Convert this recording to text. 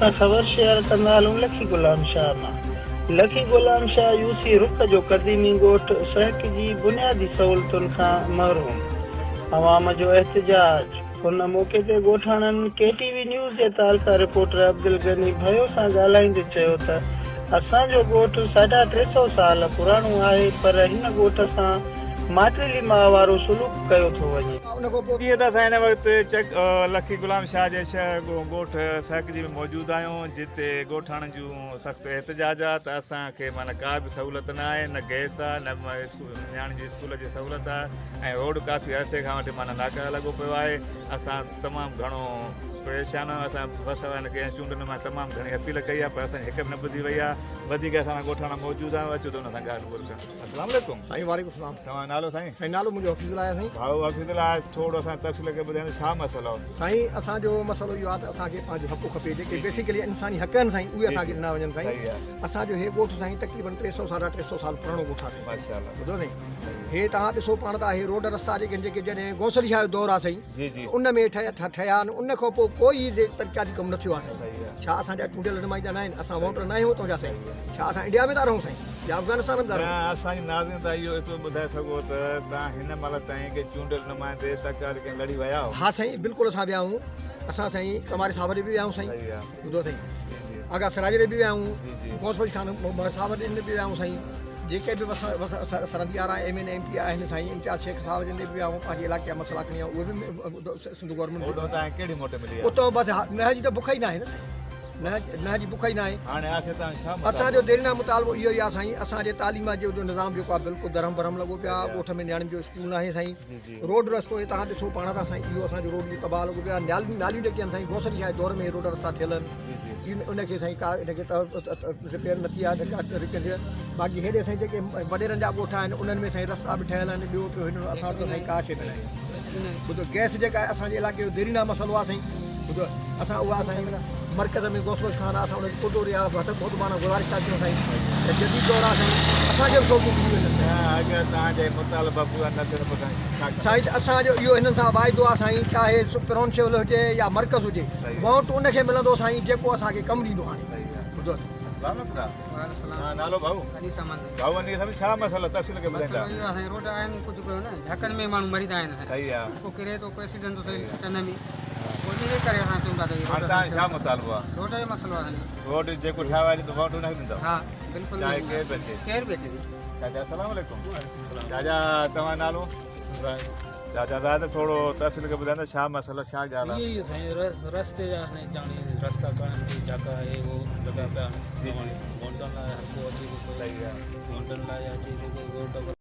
سان خبر شيئر ڪندا هلون لکي غلام شاهه مان. لکي غلام شاهه يوسي رڪ جو قديمي ڳوٺ سهڪ جي بنيادي سهولتن کان محروم، عوام جو احتجاج. ان موقعي تي ڳوٺاڻن ڪي ٽي وي نيوز جي تعلقه رپورٽر عبدالغني ڀيو سان ڳالهائيندي چيو ته اسان جو ڳوٺ ساڍا ٽي سئو سال پراڻو آهي پر هن ڳوٺ سان ماٽيلي ماء وارو سلوڪ ڪيو ٿو وڃي. جيئن ته اسان هن وقت چڪ لکي غلام شاهه جي شهر ڳوٺ سهڪجي ۾ موجود آهيون جتي ڳوٺاڻن جون سخت احتجاج آهي ته اسان کي معنيٰ ڪا به سهولت نه آهي نه گئس آهي نه نياڻين جي اسڪول جي سهولت آهي ۽ روڊ ڪافي عرصي کان وٺي معنيٰ ناڪاره لڳو پيو آهي اسان تمام گهڻو پريشان آهيون اسان بس وارن کي ۽ چونڊ نمائندن تمام گهڻي اپيل ڪئي آهي پر اسان جي هڪ به نه ٻڌي وئي آهي وڌيڪ اسان سان ڳوٺاڻا موجود آهن اچو ته انهن سان ڳالهه ٻولهه ڪيون السلام عليڪم سائين وعليڪم السلام توهان جو نالو سائين؟ سائين نالو منهنجو حفيظ الله آهي سائين. ڀائو حفيظ الله ٿورو اسان تفصيل کي ٻڌايو ڇا مسئلو آهي؟ سائين اسان جو مسئلو اهو آهي ته اسان کي پنهنجو حق کپي جيڪي بيسيڪلي انساني حق آهن سائين اهي اسان کي ڏنا وڃن سائين اسان جو هي ڳوٺ سائين تقريبن ٽي سئو ساڍا ٽي سئو سال پراڻو ڳوٺ آهي سائين ٻڌو سائين هي توهان ڏسو پاڻ ته هي روڊ رستا جيڪي جيڪي جڏهن غوث علي شاهه جو دور آهي سائين ان ۾ ٺهيا آهن ان کان پوء ڪوئي ترقياتي ڪم نه ٿيو آهي سائين ڇا اسان جا چونڊيل نمائندا نه آهن اسان ووٽر نه آهيون اتان جا سائين ڇا اسان انڊيا ۾ ٿا رهون سائين يا افغانستان ۾ ٿا رهون. توهان اسان جي ناظرين تان اهو ايترو ٻڌائي سگهو ته توهان هن مهل تائين ڪنهن چونڊيل نمائندي تڪراري ڪنهن لڙي ويا آهيو؟ ها سائين بلڪل اسان ويا آهيون اسان سائين ڪماري صاحب ڏي به ويا آهيون سائين ٻڌو سائين آغا سراج ڏي به ويا آهيون غوث بخش خان صاحب ڏي به ويا آهيون سائين جيڪي به سرندي وارا ايم اين ايم پي آهن سائين امتياز شيخ صاحب جن ڏي به ويا آهيون پنهنجي علائقي جا مسئلا کڻي آيا اهي به سنڌ گورنمينٽ اتان توهان کي ڪهڙي موٽ ملي آهي؟ اتان بس نهر جي ته بک ئي ناهي نه سائين نهر جي بک ئي ناهي. هاڻي آخر توهان جو ڇا مطالبو اسان جو ديرينا مطالبو اهو ئي آهي سائين اسان جي تعليم جو نظام جيڪو آهي بلڪل درهم برهم لڳو پيو آهي ڳوٺ ۾ نياڻين جو اسڪول ناهي سائين روڊ رستو هي توهان ڏسو پاڻ ٿا سائين اهو اسان جو روڊ به تباهه لڳو پيو آهي ناليون ناليون جيڪي آهن سائين غوث علي شاهه جي دور ۾ روڊ رستا ٿيل آهن ان کي سائين ڪا ان کي رپيئر نه ٿي آهي ڪا رپيئر ٿي باقي هيڏي سائين جيڪي وڏيرن جا ڳوٺ آهن انهن ۾ سائين رستا به ٺهيل آهن ٻيو ٽيو هن اسان وٽ ته سائين ڪا شيء به ناهي ٻڌو گئس جيڪا آهي اسان جي علاقي جو ديرينا مسئلو آهي سائين ٻڌو اسان اها سائين مرڪز ۾ غوث بخش خان آهي اسان ان کي ڪوٽو ريا هٿ بهت معنيٰ گذارش ٿا ڪيون سائين ته جديد دور آهي سائين اسان کي به سهولتون ملي وڃن سائين. اگر توهان جا مطالبا پورا نه ٿين پوء توهان ڇا ڪندا؟ سائين ته اسان جو اهو هنن سان واعدو آهي سائين چاهي پرونشل هجي يا مرڪز هجي ووٽ ان کي ملندو سائين جيڪو اسان کي ڪم ڏيندو هاڻي ٻڌو. السلام عليڪم صاحب. وعليڪم نالو ڀائو؟ انيس احمد. ڀائو انيس احمد ڇا مسئلو تفصيل کي ٻڌائيندا. مسئلو اهو آهي سائين روڊ آهن ڪجهه ڪيو نه ڌڪن ۾ ماڻهو مري ٿا وڃن صحيح آهي ڪو ڪري ٿو ڪو ايڪسيڊنٽ ٿو ٿئي ٽن ۾ پوء ان جي ڪري اسان چئون ٿا ته هاڻي توهان جو ڇا مطالبو آهي؟ روڊ جو مسئلو آهي روڊ جيڪو ٺاهرائي ڏيندو ووٽ ان کي ڏيندؤ؟ ها بلڪل چاهي ڪير به اچي ڪير به اچي. چاچا السلام عليڪم. چاچا توهان نالو؟ چاچا زاهد ٿورو تفصيل کي ٻڌائيندا ڇا مسئلو ڇا ڳالهه آهي؟ اهي ئي سائين رستي جا سائين چاڻي رستا ڪرڻ جي جاڪا اهي هو لڳا پيا آهن ووٽن لاء هر ڪو اچي ٿو پيو ووٽن لاء اچي ٿو پيو ووٽ.